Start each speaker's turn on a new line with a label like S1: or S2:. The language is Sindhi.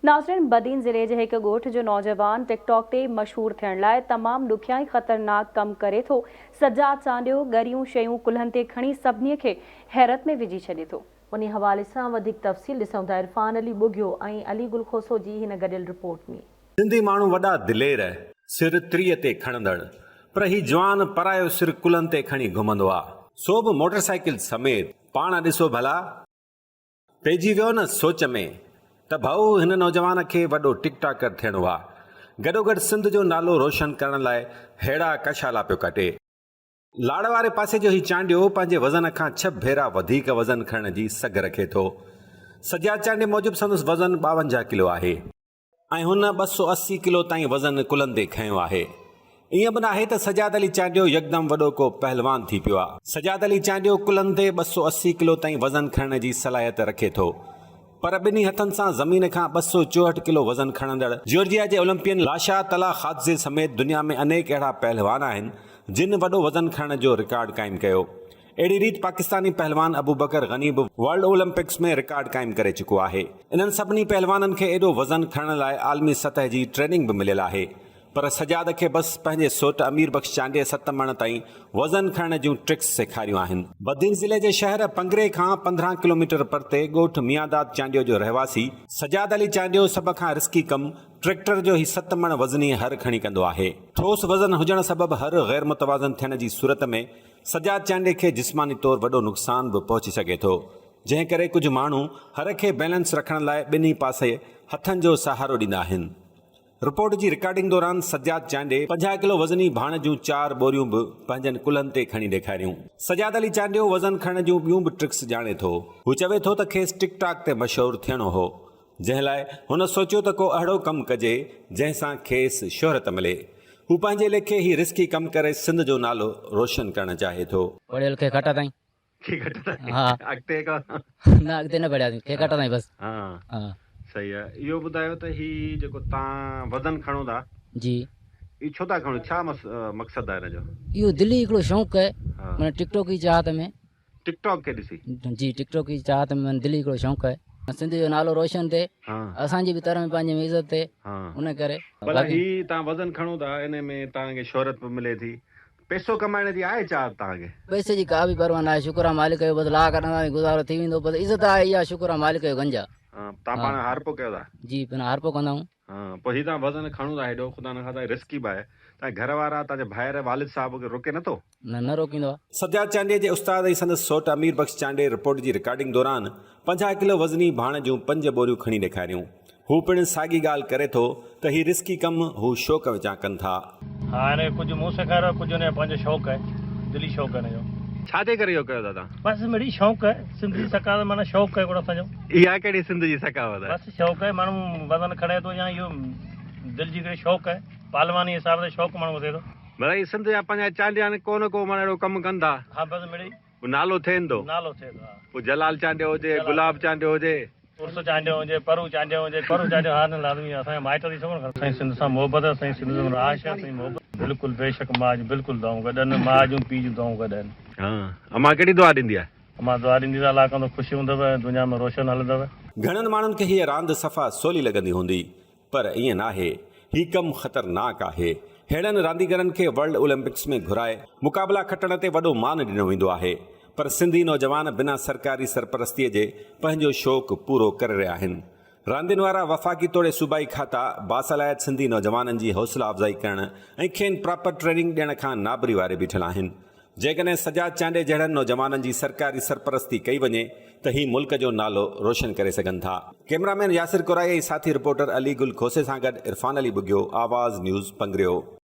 S1: ناظرين بدين ضلعي جي هڪ ڳوٺ جو نوجوان ٽڪ ٽاڪ تي مشهور ٿيڻ لاء تمام ڏکيا ۽ خطرناڪ ڪم ڪري ٿو، سجاد چانڊيو ڳريون شيون ڪلهن تي کڻي سڀني کي حيرت ۾ وجهي ڇڏي ٿو.
S2: انهي حوالي سان وڌيڪ تفصيل ڏسون ٿا عرفان علي ٻگهيو ۽ علي گل کوسو جي هن گڏيل رپورٽ ۾.
S3: سنڌي ماڻهو وڏا دلير، سر تريء تي کڻندڙ، پر هي جوان پرايو سر ڪلهن تي کڻي گهمندو آ، سو به موٽر سائيڪل سميت، پاڻ ڏسو ڀلا! پئجي ويو نه سوچ ۾ ته ڀائو هن نوجوان کي وڏو ٽڪ ٽاڪر ٿيڻو آ، گڏوگڏ سنڌ جو نالو روشن ڪرڻ لاء ههڙا ڪشالا پيو ڪٽي. لاڙ واري پاسي جو هي چانڊيو پنهنجي وزن کان ڇهه ڀيرا وڌيڪ وزن کڻڻ جي سگهه رکي ٿو. سجاد چانڊيي موجب سندس وزن 52 ڪلو آهي. ۽ هن 280 ڪلو تائين وزن ڪلهن تي کنيو آهي. ائين به ناهي ته سجاد علي چانڊيو يڪدم وڏو ڪو پهلوان ٿي پيو آ. سجاد علي چانڊيو ڪلهن تي 280 ڪلو تائين وزن کڻڻ جي صلاحيت رکي ٿو. پر ٻنهي هٿن سان زمين کان 264 ڪلو وزن کڻندڙ جيورجيا جي اولمپين لاشا تلا خاتزي سميت دنيا ۾ انيڪ اهڙا پهلوان آهن جن وڏو وزن کڻڻ جو رڪارڊ قائم ڪيو. اهڙي ريت پاڪستاني پهلوان ابوبڪر غني به ورلڊ اولمپڪس ۾ رڪارڊ قائم ڪري چڪو آهي. انهن سڀني پهلوانن کي ايڏو وزن کڻڻ لاء عالمي سطح جي ٽريننگ به مليل آهي پر سجاد کي بس پنهنجي سوٽ امير بخش چانڊيي ست مڻ تائين وزن کڻڻ جون ٽرڪس سيکاريون آهن. بدين ضلعي جي شهر پنگري کان 15 ڪلوميٽر پرتي ڳوٺ ميانداد چانڊيو جو رهواسي سجاد علي چانڊيو سڀ کان رسڪي ڪم ٽريڪٽر جو هي ست مڻ وزني هر کڻي ڪندو آهي. ٺوس وزن هجڻ سبب هر غيرمتوازن ٿيڻ جي صورت ۾ سجاد چانڊيي کي جسماني طور وڏو نقصان به پهچي سگهي ٿو، جنهن ڪري ڪجهه ماڻهو هر کي بيلنس رکڻ لاء ٻنهي پاسي هٿن جو سهارو ڏيندا آهن. رپورٽ جي رڪارڊنگ دوران سجاد چانڊيي 50 ڪلو وزني ڀاڻ جون چار ٻوريون به پنهنجن ڪلهن تي کڻي ڏيکاريون. سجاد علي چانڊيو وزن کڻڻ جون ٻيون به ٽرڪس ڄاڻي ٿو. هو چوي ٿو ته کيس ٽڪ ٽاڪ تي مشهور ٿيڻو هو، جنهن لاء هن سوچيو ته ڪو اهڙو ڪم ڪجي جنهن سان کيس شهرت ملي. هو پنهنجي ليکي هي رسڪي ڪم ڪري سنڌ جو نالو روشن ڪرڻ چاهي ٿو.
S4: پڙهيل کي کٽ تائين.
S3: کي کٽ تائين
S4: ها.
S3: اڳتي ڪا.
S4: نه اڳتي نه پڙهياسين کي کٽ تائين بس.
S3: ها
S4: ها.
S3: صحيح آهي اهو ٻڌايو ته هي جيڪو تان وزن کڻو ٿا.
S4: جي.
S3: اهو ڇو ٿا کڻو ڇا مقصد آهي ان جو.
S4: اهو دلي هڪڙو شوق آهي
S3: ها.
S4: معنيٰ ٽڪ ٽاڪ جي چاهت ۾.
S3: ٽڪ ٽاڪ کي ڏسي.
S4: جي ٽڪ ٽاڪ جي چاهت ۾ من دلي هڪڙو شوق آهي. سنڌ جو نالو روشن ٿئي اسان جي به تر ۾ پنهنجي ۾ عزت ٿئي ان ڪري.
S3: ڀلا هي توهان وزن کڻو ٿا ان ۾ توهان کي شهرت به ملي ٿي پئسو ڪمائڻ جي آهي چاهت توهان کي.
S4: پئسي جي ڪا به پرواهه ناهي شڪر آهي مالڪ جو بس لاهه ڪڍنداسين گذارو ٿي ويندو بس عزت آهي اها شڪر آهي مالڪ جو گنج آهي.
S3: توهان پاڻ هارپو ڪيو ٿا.
S4: جي پاڻ هارپو ڪندا آهيون.
S3: ها پوء هي توهان وزن کڻو ٿا هيڏو خدا نخواسته رسڪي به آهي توهان گهر وارا توهان جا ڀائر والد صاحب کي روڪي نٿو؟
S4: نه نه روڪيندو آ.
S3: سجاد چانڊيي جي استاد ۽ سندس سوٽ امير بخش چانڊيي رپورٽ جي رڪارڊنگ دوران 50 ڪلو وزني ڀاڻ جون پنج ٻوريون کڻي ڏيکاريون. هو پڻ ساڳي ڳالهه ڪري ٿو ته هي رسڪي ڪم هو شوق وچان ڪن ٿا.
S5: ها هن کي ڪجهه مون سيکاريو آهي ڪجهه هن جو پنهنجو شوق آهي دلي شوق آهي هن جو.
S3: ڇا جي ڪري اهو ڪيو ٿا توهان؟
S5: بس مڙئي شوق آهي سنڌ جي ثقافت معنيٰ شوق آهي هڪڙو اسان جو.
S3: اها ڪهڙي سنڌ جي ثقافت آهي؟
S5: بس شوق آهي ماڻهو وزن کڻي ٿو يا اهو دل جي هڪڙي شوق آهي پهلواني حساب سان شوق ماڻهو کي ٿئي ٿو.
S3: ڀلا هي سنڌ جا پنهنجا چانڊيا آهن ڪو نه ڪو معنيٰ اهڙو ڪم ڪن ٿا.
S5: ها بس مڙئي.
S3: پوء نالو ٿئين ٿو.
S5: نالو ٿئي ٿو ها.
S3: پوء جلال چانڊيو هجي، گلاب چانڊيو هجي.
S5: عرس چانڊيو هجي، پرو چانڊيو هجي، پرو چانڊيو ها نه لازمي آ اسان جا مائٽ ٿي سگهن کان. سائين سنڌ سان محبت آ سائين سنڌ سان راش آ سائين محبت. بلڪل بيشڪ ماء جون بلڪل دعائون گڏ آهن ماء جون پيء جون دعائون گڏ آهن.
S3: ها امان ڪهڙي دعا ڏيندي آهي.
S5: امان دعا ڏيندي ته الله ڪندو خوش هوندؤ ۽ دنيا ۾ روشن هلندؤ.
S3: گهڻن ماڻهن کي هيء راند صفا سولي لڳندي هوندي پر ائين ناهي، هي ڪم خطرناڪ آهي. ههڙن رانديگرن کي ورلڊ اولمپڪس ۾ گهرائي مقابلا کٽڻ تي وڏو مان ڏنو ويندو آهي، پر سنڌي نوجوان بنا سرڪاري سرپرستي جي پنهنجو شوق پورو ڪري رهيا آهن. راندين وارا وفاقي توڙي صوبائي کاتا باصلاحيت سنڌي نوجوانن جي حوصلا افزائي ڪرڻ ۽ کين پراپر ٽريننگ ڏيڻ کان نابري واري بيٺل آهن. جيڪڏهن سجاد چانڊيي جهڙن نوجوانن جي سرڪاري سرپرستي ڪئي وڃي ته هي ملڪ جو نالو روشن ڪري سگهن ٿا. ڪئميرا مين ياسر ڪورائي ۽ ساٿي رپورٽر علي گل کوسي سان گڏ عرفان علي ٻگهيو، آواز نيوز، پنگريو.